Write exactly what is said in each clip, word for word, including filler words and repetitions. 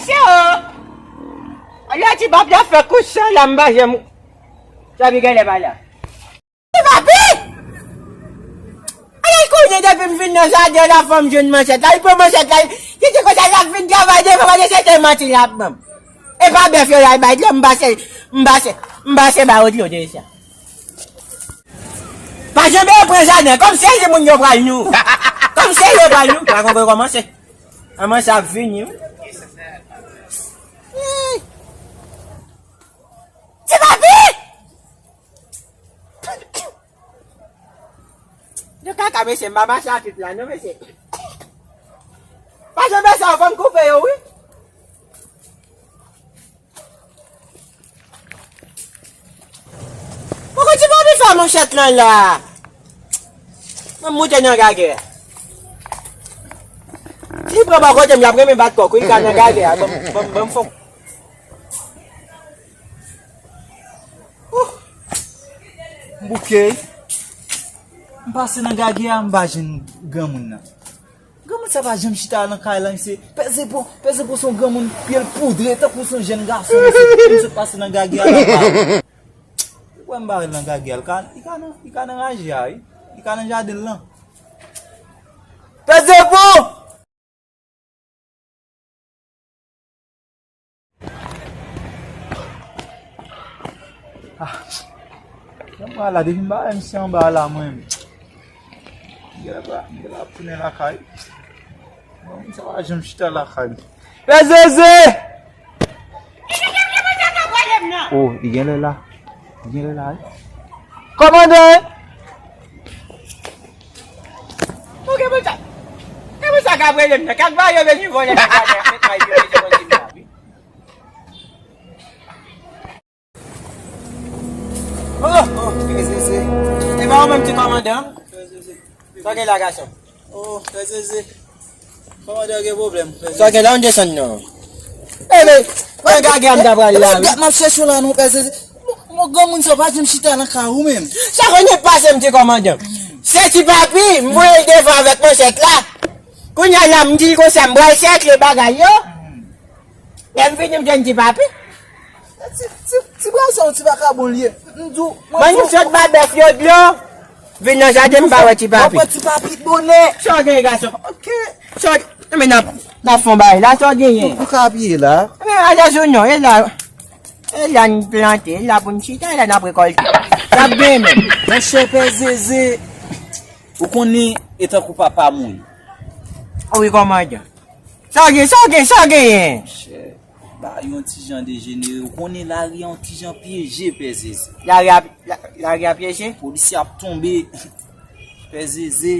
Yo! Alò ti pap la fè kou san la m pa janm. Sa pi genlè pa la. Ti papi! Alè kounye depi m vin nan jaden la fò m jwenn manchèt la. Li pran manchèt la. Li di konsa l ap vin travay devan mwen se te manti l ap ban m. E pa bèf yo la l bay dlo m pase m pase m pase ba yo dlo de sa. Pa janm pran jaden kòm se li moun yo pral nou. Kòm se yo pral nou. Pa konprann kòman se. Kòman sa ap vini wi. Ti papi! Nou kaka mesye m pa mache ak tout la non mesye. Pa janm fè sa fò m koupe yo wi. Poko ti papi fè manchèt lan la. Mwen moute nan gagè. Si pran bò kote m y ap renmen bat kòk wi ka nan gagè a ban m fon. M bouke. M pase nan gagè a, m pa jwenn granmoun nan. Granmoun sa pa janm chita nan kay la, misye. Pèze pon, pèze pon se yon granmoun, pye l poudre, tankou se yon jèn gason, misye. M sot pase nan gagè a la. Wè m bare l nan gagè a, li ka, li ka nan, li ka nan raje a, wi. Li ka nan jaden l lan. Pèze pon! Ah. Mwen la depi m ba M C anba la mwen. Gèlè pa, gèlè ap tounen lakay. Bon, sa pa janm chita lakay. Pè Zeze! Oh, li genlè la. Li genlè la, wi. Kòmandan! Ou gen moun sa, gen moun sa k ap rele m nan. Kak ba yo veni vòlè nan jaden, met may yo, met yo kontinye ap. Oh, oh, Pè Zeze. E pa ou menm ti kòmandan? Sa w gen la, gason? Oh, Pè Zeze. Kòmandan gen pwoblèm, Pè Zeze. Sa w gen la, ou desann nan? E men, mwen gagè a m ta pral la, wi. Gad m ap chèche w la non, Pè Zeze. Bon, bon, granmoun sa w pa janm chita nan kay ou menm. Sa konnen pase m ti kòmandan. Se ti papi, m voye l devan avèk manchèt la. Kounye a la, m di l konsa, m pral sèkle bagay yo. Lè m vini, m jwenn ti papi. Ti, ti, ti brason, ti vakabon l ye. M di w, mwen di w. Mwen sot ba bèf yo dlo. Vin nan jaden, m pa wè ti papi. Mwen pran ti papi bonè. Sa w gen, gason? Ok. Sa w, men n ap, n ap fè yon bagay la, sa w genyen? Ou ka apiye la. Men, ale sou non, e la, e la n plante, e la pou n chita, e la n ap rekòlte. Sa ap genyen menm. Monchè Pè Zeze, ou konnen, e tankou papa mouri. Wi, kòmandan. Sa w gen, sa w gen, sa w genyen? Monchè, bagay yon ti jan dejenere. Ou konnen lari a yon ti jan pyeje, Pè Zeze. Lari a, la, lari a pyeje? Polisye ap tonbe. Pè Zeze,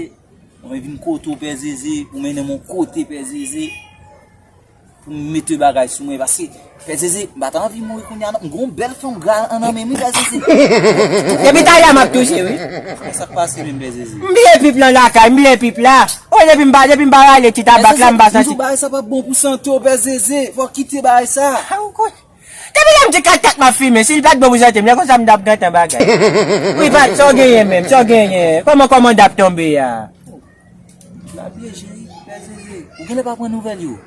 mwen vin kote w, Pè Zeze, pou mennen m yon kote, Pè Zeze, pou m mete bagay sou mwen, paske Pè Zeze, m pa ta anvi mouri kounye a non. M gon bèl fanm gra an nan men m wi, Pè Zeze. Depi talè a m ap touche wi. Men sa k pase menm, Pè Zeze? M bliye pip lan lakay, m bliye pip la. O, depi m pa, depi m pa rale ti tabak la, m pa santi. Pè Zeze, m di w bagay sa p ap bon pou sante w, Pè Zeze. Fò w kite bagay sa. Depi lè m di kat kat m ap fimen, si l pa t bon pou sante m, lè konsa m t ap gentan bagay. Wi, pa, sa w genyen menm, sa w genyen? Kòman kòmandan ap tonbe a? Lapli e jeri, Pè Zeze. Ou genlè pa pran nouvèl yo.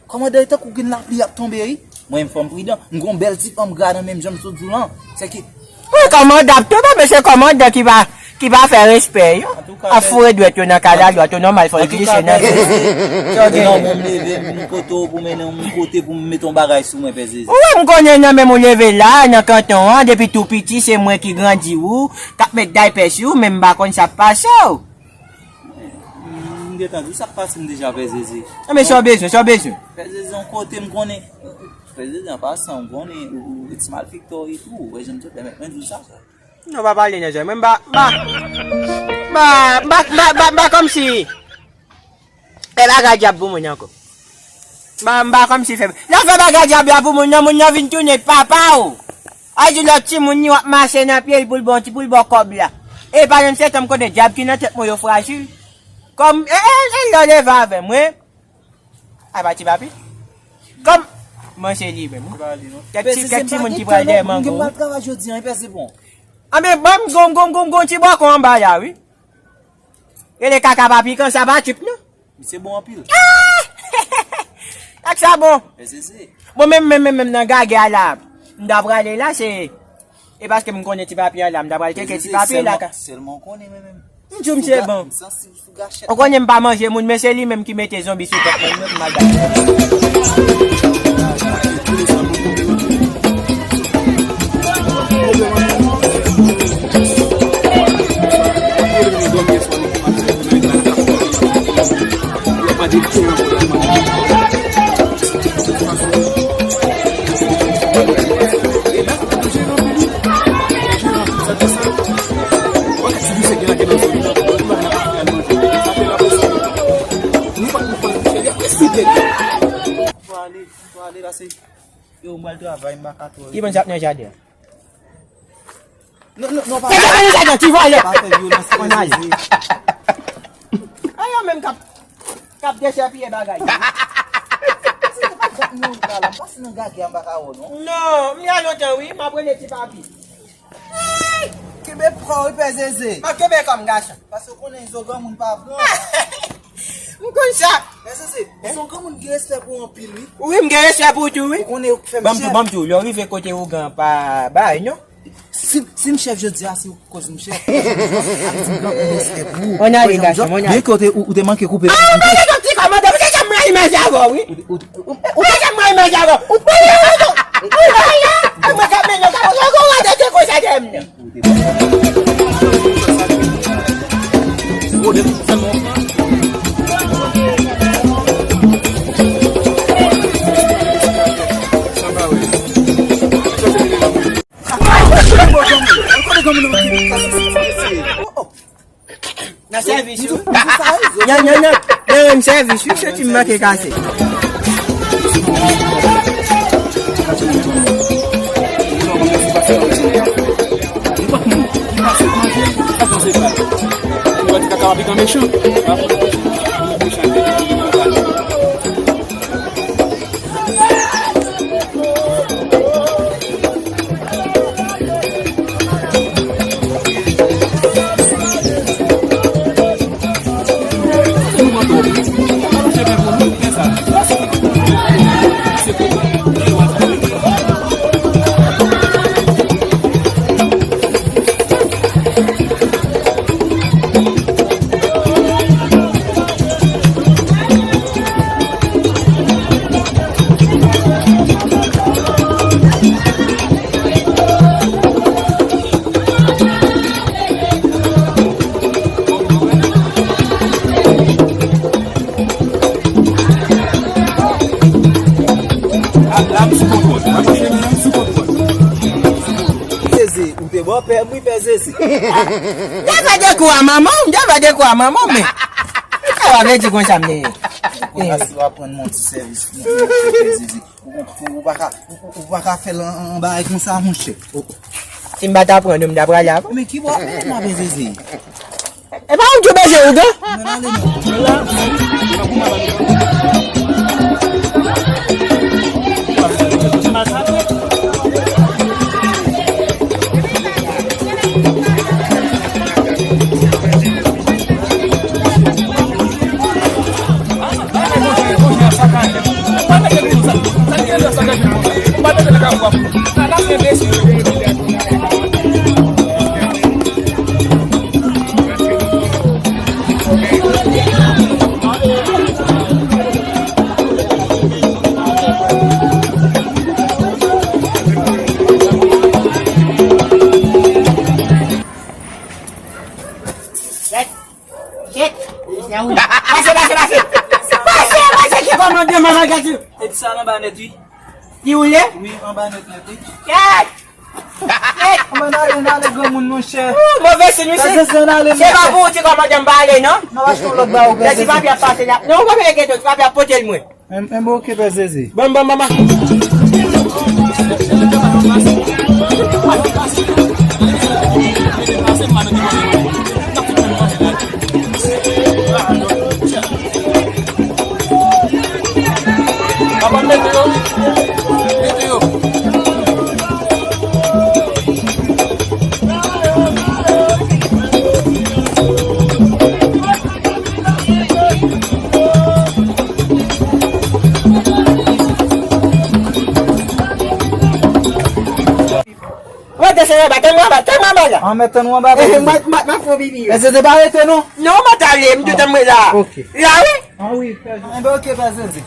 Kòmandan e tankou gen lapli ap tonbe wi. Mwen menm fò m pridan. M gon bèl ti fanm gra nan men m jan m sot di w lan. Sèke. Wi, kòmandan ap tonbe, men se kòmandan ki pa, ki pa fè respè yo. Antouka, ap foure dwèt yo nan kalalwa, tou nòmal fò l glise nan. Antouka, Pè Zeze, se yon bon m leve m vin kote w pou mennen w m kote pou m mete yon bagay sou mwen, Pè Zeze. Wi, m konnen nan menm ou leve la, nan kanton an, depi tou piti, se mwen ki grandi ou, k ap met daypè sou ou, men m pa konn sa k pase w. M gentan di w sa k pase m deja, Pè Zeze. Enben, sa w bezwen, sa w bezwen? Pè Zeze, yon kote m konnen. Pè Zeze, an pasan, m konnen ou, ou ti malfektè w ye tou. Ou wè jan m te pèmèt mwen di w sa. Non, pa pale nan zòrèy mwen. M pa, m pa, m pa, m pa, m pa, m pa, m pa kòmsi. E bagay dyab pou moun ankò. M pa, m pa kòmsi fè. Lè w fè bagay dyab la pou moun nan, moun nan vin tounen papa w. A di lòt timoun li w ap mache nan pye l pou l bon ti, pou l ba w kòb la. E pa menm se tanm kote dyab ki nan tèt mwen yo frajil. Kòm, e, e, e, lè w leve avè m, wi. A pa ti papi. Kòm, mwen se li menm, wi. Kèk ti, kèk timoun ki pral dèyè mango. M gen pral travay jodi a, wi, Pè Zeze bon. Anben, ban m gon, gon, gon, gon ti bòkon anba la, wi. Rele kaka pa pikan, sa pa tip, non. Misye bon anpil. Ak sa bon. Bon, menm, menm, menm, menm nan gagè a la, m ta prale la, se, e paske m konnen ti papi a la, m ta pral tcheke ti papi la. Sèlman, sèlman konnen, men, men. M di w, misye bon. Ou konnen m pa manje moun, men se li menm ki mete zonbi sou tèt mwen, mwen mal bat. Yo, m al travay, m pa ka twò rete. Ki moun sa ap nan jaden? Non, non, non, pa fè vyolans, pa fè vyolans, frè Zeze. A yo menm k ap, k ap dechèpiye bagay. Zeze, pa t janm nan wout la, la, m pase nan gagè a, m pa ka wè w, non. Non, m la lontan, wi, m ap rele ti papi. Kenbe kò w wi, Pè Zeze. M ap kenbe kò m, gason. Paske w konnen zo granmoun pa pran. M konn sa. Pè Zeze, ou se yon granmoun ki gen respè pou w anpil, wi. Wi, m gen respè pou ou tou, wi. Ou konnen ou k fè m chèf. Ban m tou, ban m tou. Lè w rive kote ougan pa bay, non? Si, si m chèf jodi a, se ou ki koz m chèf. Ann ale, gason, ann ale. Byen ke ou te, ou, ou te manke koupe. Ah, ou pa gen ti kòmandan, ou te janm rayi manje avè w, wi. Ou te, ou, ou, ou te janm rayi manje avè w. Ou pa yon, ou pa yon, ou pa yon. Mwen k ap mennen w, ou pa yon, ou pa yon, ou pa yon, ou pa yon. Nan sèvis ou? Nan, nan, nan, nan, nan sèvis ou, senti m manke kase. Zeze, ou te bòpè m wi, Pè Zeze. M te fè de kou a manman w, m te fè de kou a manman w, men. Sa w ap di konsa, m te. Konsa, si w ap rann mwen ti sèvis, Pè Zeze. Ou, ou, ou pa ka, ou, ou, ou pa ka fè l an, an bagay konsa, monchè. Si m pa t ap pran nou, m t ap prale avè w. Men ki bò ap mennen m, Pè Zeze? E pa ou ki bezwen ou, non? Ann ale, non. Kèt! Pase, pase, pase! Pase, pase, ki kòmandan manman gati! E di sa anba nèt, wi. Ki woule? Wi, anba nèt, nèt, wi. Kèt! Kèt! Anba n ale, n ale, granmoun, monchè. Ou, move siy, wi, se, se pa pou ou ti kòmandan m pa ale, non? Nan achte yon lòt ba ou, Pè Zeze. Ti papi ap pase la. Non, ou pa vle gen ti papi ap pote l mwen. Men, men bon, oke, Pè Zeze. Bon, bon, bon, bon. Anba, tann mwen anba, tann mwen anba la. An mèt tann ou anba, Pè Zeze. Mwen, mwen, mwen fè vini. Pè Zeze, pa rete non. Non, mwen t ale, m te tann mwen la. Ok. La, wi. Ah wi, Pè Zeze. Enben, ok, Pè Zeze.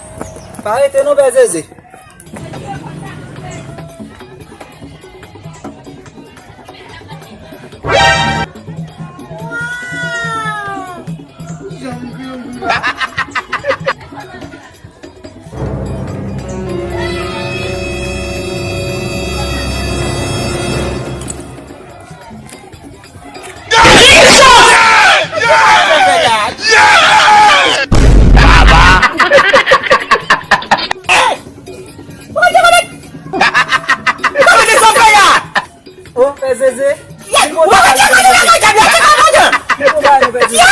Pa rete non, Pè Zeze. Oh, Pè Zeze. Li konn pa nou, Pè Zeze. Li konn pa nou, Pè Zeze.